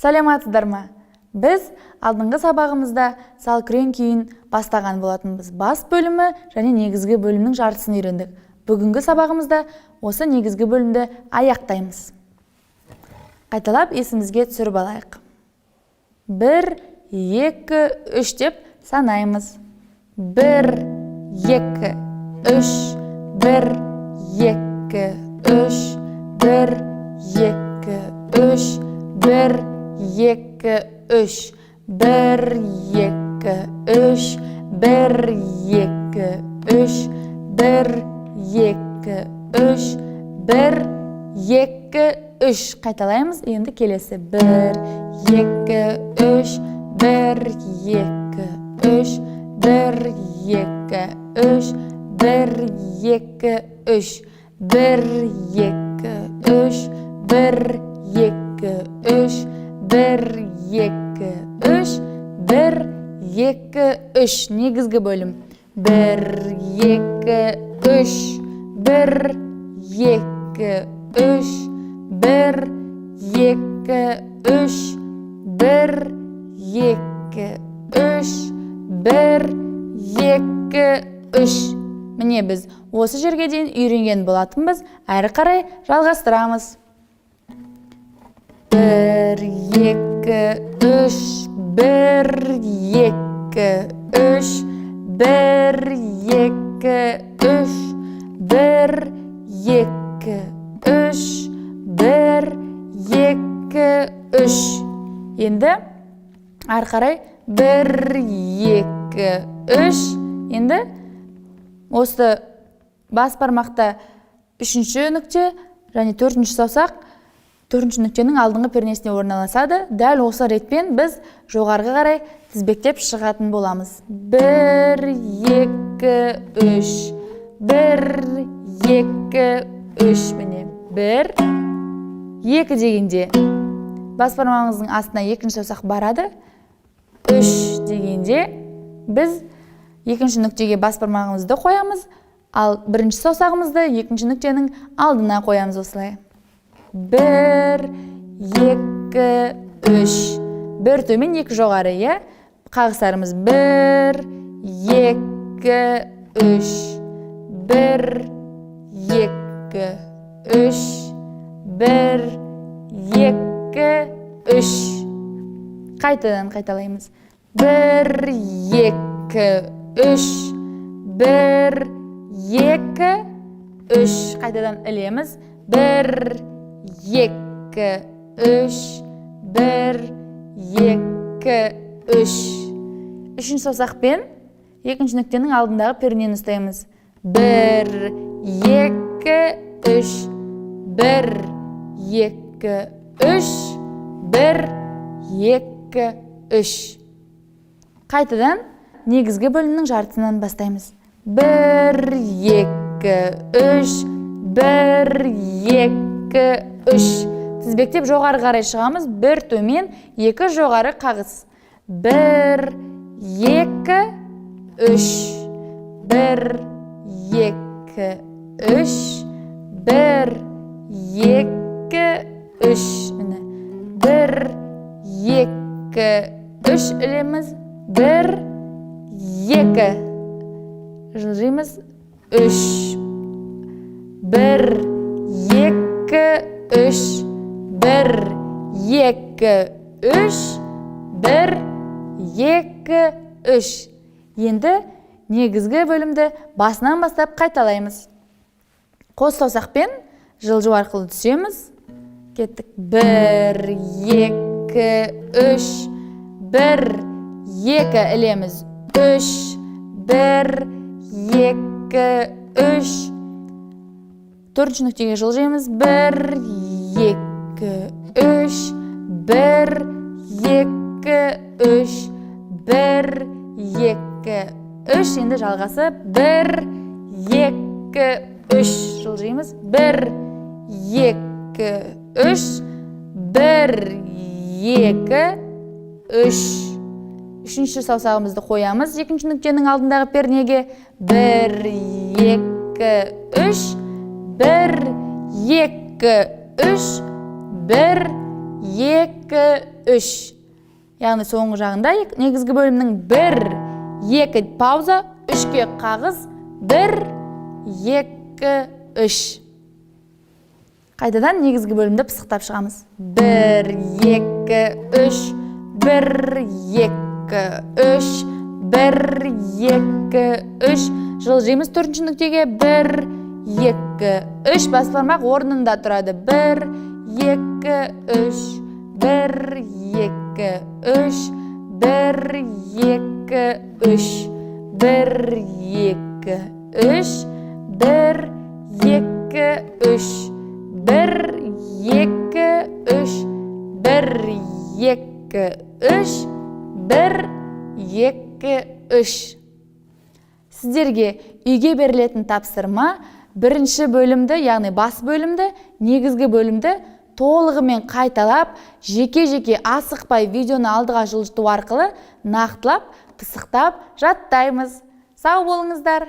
Саламатсыздар ма? Біз алдыңғы сабағымызда Салкүрең күйін бастаған болатынбыз. Бас бөлімі және негізгі бөлімнің жартысын үйрендік. Бүгінгі сабағымызда осы негізгі бөлімді аяқтаймыз. Қайталап есімізге түсіріп алайық. 1, 2, 3 деп санаймыз. 1, 2, 3, 1, 2, 3, 1, 2, 3, 1, 2, 3, 1, 2, 3, 1, 2, 3, 1, 2, 3, 1, 2, 3. Қайталаймыз. Енді келесі. 1, 2, 3, 1, 2, 3, 1, 2, 3, 1, 2, 3, 1, 2, 3, 1, 2, 3, 1, 2, 3, 1, 2, 3. Негізгі бөлім. 1, 2, 3, 1, 2, 3, 1, 2, 3, 1, 2, 3, 1, 2, 3. Міне, біз осы жерге дейін үйренген болатынбыз. Әрі қарай жалғастырамыз. 1, 2, 3, 1, 2, 3, 1, 2, 3, 1, 2, 3, 1, 2, 3. Енді әрі қарай 1, 2, 3. Енді осы бас бармақта үшінші нүкте және төртінші саусақ төртінші нүктенің алдыңғы пернесіне орналасады. Дәл осы ретпен біз жоғарғы қарай тізбектеп шығатын боламыз. 1, 2, 3, 1, 2, 3. Міне, 1, 2 дегенде бас бармағымыздың астына екінші саусақ барады. 3 дегенде біз екінші нүктеге бас бармағымызды қоямыз, ал бірінші саусағымызды екінші нүктенің алдына қоямыз осылай. 1, 2, 3. Бір төмен, екі жоғары, иә? Қағыстарымыз: 1, 2, 3, 1, 2, 3, 1, 2, 3. Қайтадан қайталаймыз. 1, 2, 3, 1, 2, 3. Қайтадан ілеміз. 1, 2, 3, 1, 2, 3. Үшінші саусақпен екінші нүктенің алдындағы пернені ұстаймыз. 1, 2, 3, 1, 2, 3, 1, 2, 3. Қайтадан негізгі бөлімнің жартысынан бастаймыз. 1, 2, 3, 1, 2, 3. Тізбектеп жоғары қарай шығамыз. Бір төмен, екі жоғары қағыс. 1, 2, 3, 1, 2, 3, 1, 2, 3. Міне, 1, 2, 3 ілеміз. 1, 2 жылжимыз. 3, 1, 2, 3, 1, 2, 3, 1, 2, 3. Енді негізгі бөлімді басынан бастап қайталаймыз. Қос саусақпен жылжу арқылы түсеміз. Кеттік. 1, 2, 3, 1, 2 ілеміз. 3, 1, 2, 3. Төртінші нүктеге жылжимыз. 1, 2, 3, 1, 2, 3, 1, 2, 3. Енді жалғасы: 1, 2, 3. Жылжимыз. 1, 2, 3, 1, 2, 3. Үшінші саусағымызды қоямыз екінші нүктенің алдындағы пернеге. 1, 2, 3, 1, 2, 3, 1. 2, 3. Яғни соңғы жағында негізгі бөлімнің 1, 2, пауза, 3-ке қағыз, 1, 2, 3. Қайтадан негізгі бөлімді пысықтап шығамыз. 1, 2, 3, 1, 2, 3, 1, 2, 3. Жылжимыз төртінші нүктеге. 1, 2, 3. Бас бармақ орнында тұрады. 1, 2, 3, 1, 2, 3, 1, 2, 3, 1, 2, 3, 1, 2, 3, 1, 2, 3, 1, 2, 3, 1, 2, 3. Сіздерге үйге берілетін тапсырма: бірінші бөлімді, яғни бас бөлімді, негізгі бөлімді толығымен қайталап, жеке-жеке, асықпай, видеоны алдыға жылжыту арқылы нақтылап, пысықтап жаттаймыз. Сау болыңыздар!